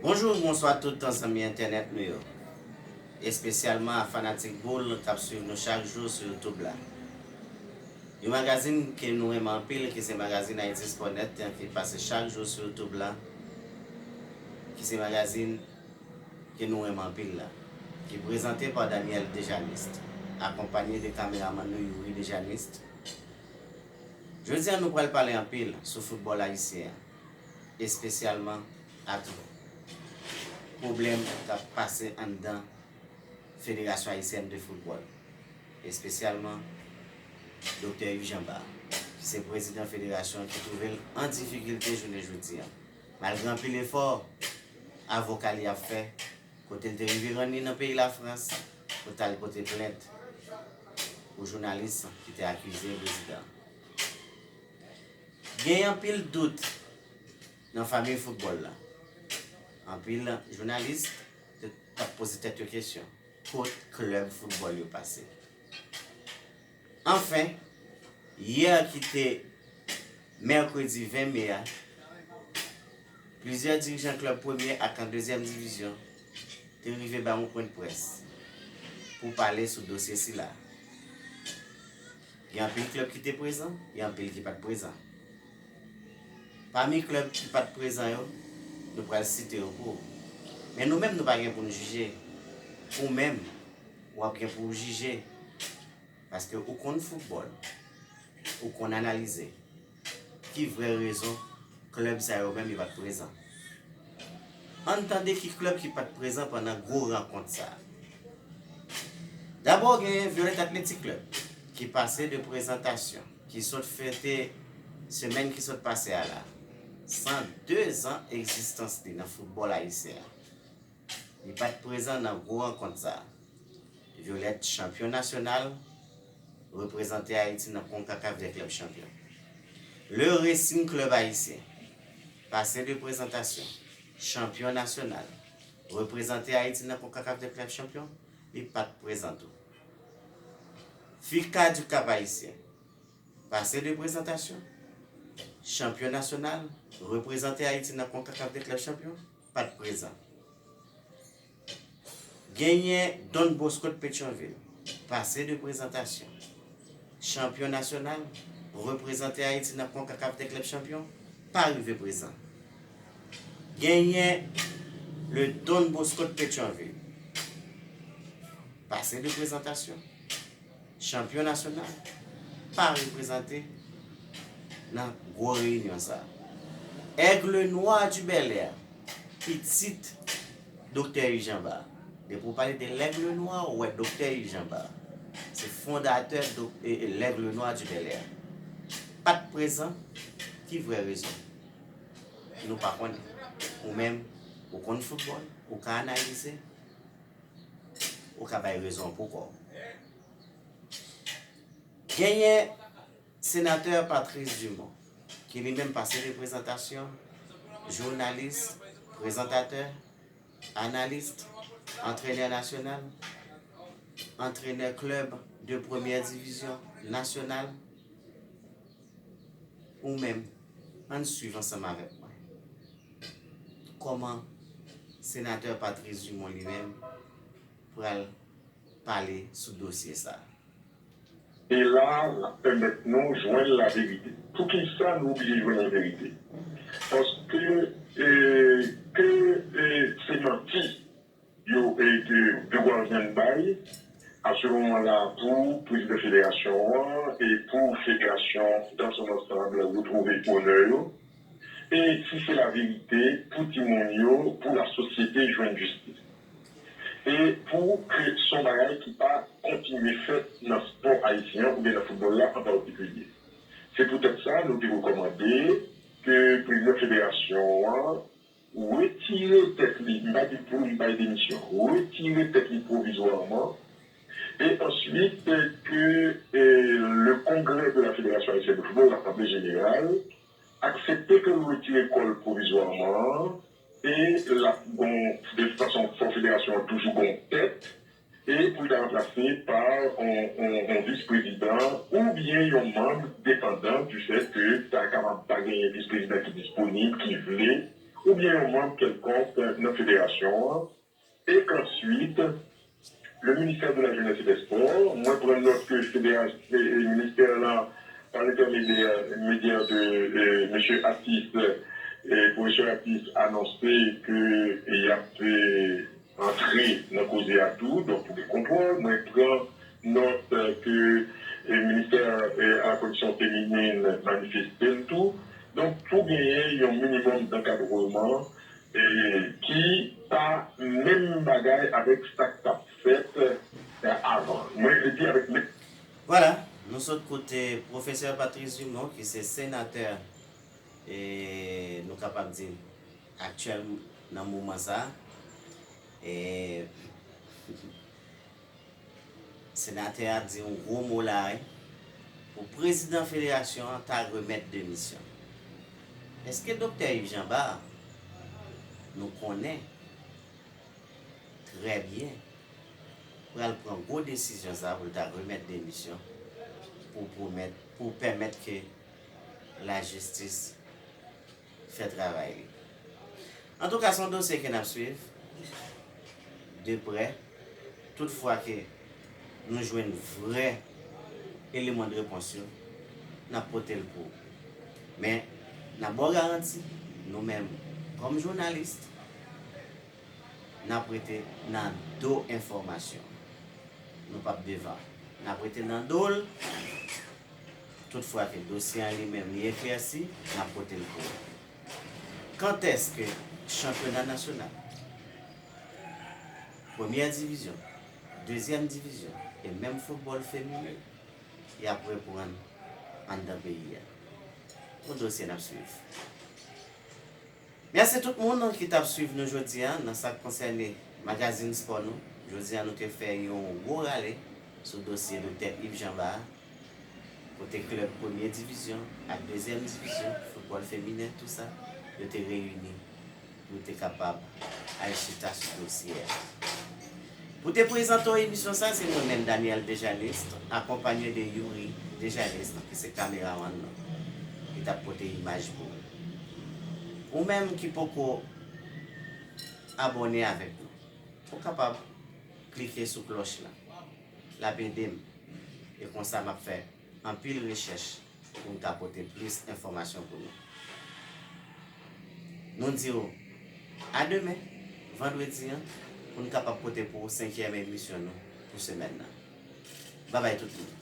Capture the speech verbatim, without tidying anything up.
Bonjou, bonswa tout zanmi entènèt nou yo, espesyalman a fanatik boul k ap swiv nou chak jou sou YouTube la. Yon magazin ke nou renmen anpil, ki se magazin Haïti Sport Net, ki pase chak jou sou YouTube la, ki se magazin ke nou renmen anpil la, ki prezante pa Daniel Dejanist, akonpanye de kameramann nou Youri Dejanist. Jodi a nou pral pale anpil sou foutbòl ayisyen an, espesyalman ak pwoblèm k ap pase anndan Federasyon Ayisyèn de Foutbòl, espesyalman Doktè Yves Jean Bart, ki se prezidan federasyon ki twouve l an difikilte jounen jodi a. Malgre anpil efò avoka li ap fè, kote l te rive rann li nan peyi Lafrans pou t al pote plent pou jounalis ki te akize prezidan an. Gen anpil dout nan fanmi foutbòl la. Anpil jounalis te, t ap poze tèt yo kesyon, kot klèb foutbòl yo pase? Anfen, yè ki te mèkredi ven me a, plizyè dirijan klèb premye ak an dezyèm divizyon te rive bay yon pwen de près pou pale sou dosye sila. Gen anpil klèb ki te prezan, gen anpil ki pa t prezan. Pami klèb ki pa t prezan yo, nou pral site yo pou ou. Men nou menm, nou pa gen pou n jije. Ou menm, w ap gen pou w jije. Paske ou konn foutbòl, ou konn analize ki vrè rezon klèb sa yo menm yo pa t prezan. Ann tande ki klèb ki pa t prezan pandan gwo rankont sa a. Dabò, gen Violet Athletic Club ki pase de prezantasyon, ki sot fete semèn ki sot pase a la, san de zan egzistans li nan foutbòl ayisyen an. Li pa t prezan nan gwo rankont sa a. Violet chanpyon nasyonal, reprezante Ayiti nan Concacaf des Clubs Champions. Le Racing Club Haïtien, pase de prezantasyon, chanpyon nasyonal, reprezante Ayiti nan Concacaf des Clubs Champions, li pa t prezan tou. FICA du Cap Haïtien, pase de prezantasyon, chanpyon nasyonal, reprezante Ayiti nan Concacaf des Clubs Champions, pa t prezan. Genyen Don Bosco de Petyonvil, pase de prezantasyon, chanpyon nasyonal, reprezante Ayiti nan Concacaf des Clubs Champions, pa rive prezan. Genyen le Don Bosco de Petyonvil, pase de prezantasyon, chanpyon nasyonal, pa reprezante nan gwo reyinyon sa a. Aigle Noir du Bel Air, pitit Doktè Yves Jean Bart. Depi w pale de L'Aigle Noir, ou wè Doktè Yves Jean Bart. Se fondatè do, e, e, L'Aigle Noir du Bel Air. Pa t prezan, ki vrè rezon? Nou pa konnen. Ou menm, ou konn foutbòl, ou ka analize, ou ka bay rezon pou kò w. Genyen Senatè Patrice Dumont, ki li menm pase reprezantasyon, jounalis, prezantatè, analis, antrenè nasyonal, antrenè klèb de premyè divizyon nasyonal. Ou menm, ann swiv ansanm avèk mwen kòman Senatè Patrice Dumont li menm pral pale sou dosye sa a. E la, l ap pèmèt nou jwenn laverite. Poukisa nou oblije jwenn laverite? Paske, e, ke, e, se manti yo, e, ke De Guardian bay, a se moman la pou prezidan federasyon an e pou federasyon dans son ensemble retwouve onè yo. E si se laverite, pou timoun yo, pou lasosyete jwenn jistis. E pou ke se yon bagay ki pa kontinye fèt nan spò ayisyen an oubyen nan foutbòl la an patikilye. Se poutèt sa, nou te rekòmande ke prezidan federasyon an retire tèt li, m pa di pou li bay demisyon, retire tèt li pwovizwaman, e answit ke, e, le Congrès de la Fédération Haïtienne de Football, Lasanble Jeneral, aksepte ke l retire kò l pwovizwaman, e l ap gon, de tout fason, fò federasyon an toujou gon tèt, e pou l ta ranplase pa on, on, on vis prezidan oubyen yon manm depandan du fèt ke ta kapab pa genyen vis prezidan ki disponib, ki vle, oubyen yon manm kèlkonk nan federasyon an, e kanswit, le ministère de la Jeunesse et des Sports, mwen pran nòt ke federasyon, e, e, ministè la, pa lentèmedyè, medyè de, e, mesye Atis, e, pwofesè Atis, anonse ke, e, y ap, e, antre nan koze a tou, donk pou gen kontwòl. Mwen pran nòt, e, ke, e, ministè, e, a la kondisyon feminin manifeste l tou. Donk, pou genyen yon minimòm dankadreman, e, ki pa menm bagay avèk sa k t ap fèt, e, avan. Mwen, epi avèk men- Vwala, nou sot koute pwofesè Patrice Dumont, ki se senatè, e, nou kapab di, aktyèl nan moman sa a. E, senatè a di yon gwo mo la, wi, pou prezidan federasyon an ta remèt demisyon. Èske doktè Yves Jean Bart, nou konnen trè byen, pral pran gwo desizyon sa pou l ta remèt demisyon pou pwomèt, pou pèmèt ke lajistis fè travay li. Antouka, se yon dosye ke n ap swiv de prè. Tout fwa ke nou jwenn vrè eleman de repons yo, n ap pote l pou ou. Men, n ap ba w garanti, nou menm, kòm jounalis, n ap rete nan do enfòmasyon. Nou p ap devan. N ap rete nan do l. Tout fwa ke dosye an li menm li eklèsi, n ap pote l pou ou. Kantèske chanpyona nasyonal, premyè divizyon, dezyèm divizyon e menm foutbòl feminen, y ap reprann anndan peyi a? Yon dosye n ap swiv. Mèsi tout moun ki t ap swiv nou jodi a nan sa k konsène magazin spò nou. Jodi a, nou te fè yon gwo rale sou dosye doktè Yves Jean Bart, kote klèb premye divizyon ak dezyèm divizyon, foutbòl feminen, tou sa, yo te reyini pou te kapab al chita sou dosye a. Pou te prezante w emisyon sa, se mwen menm, Daniel Dejanist, akonpanye de Youri Dejanist, ki se kameramann nou, ki t ap pote imaj pou ou. Ou menm ki poko abòne avèk nou, ou kapab klike sou klòch la. L ap ede m. E konsa, m ap fè anpil rechèch pou m ka pote plis enfòmasyon pou nou. Nou di w a demen, vandredi an, pou n kapab pote pou ou senkyèm emisyon nou pou semèn nan. Babay tout moun.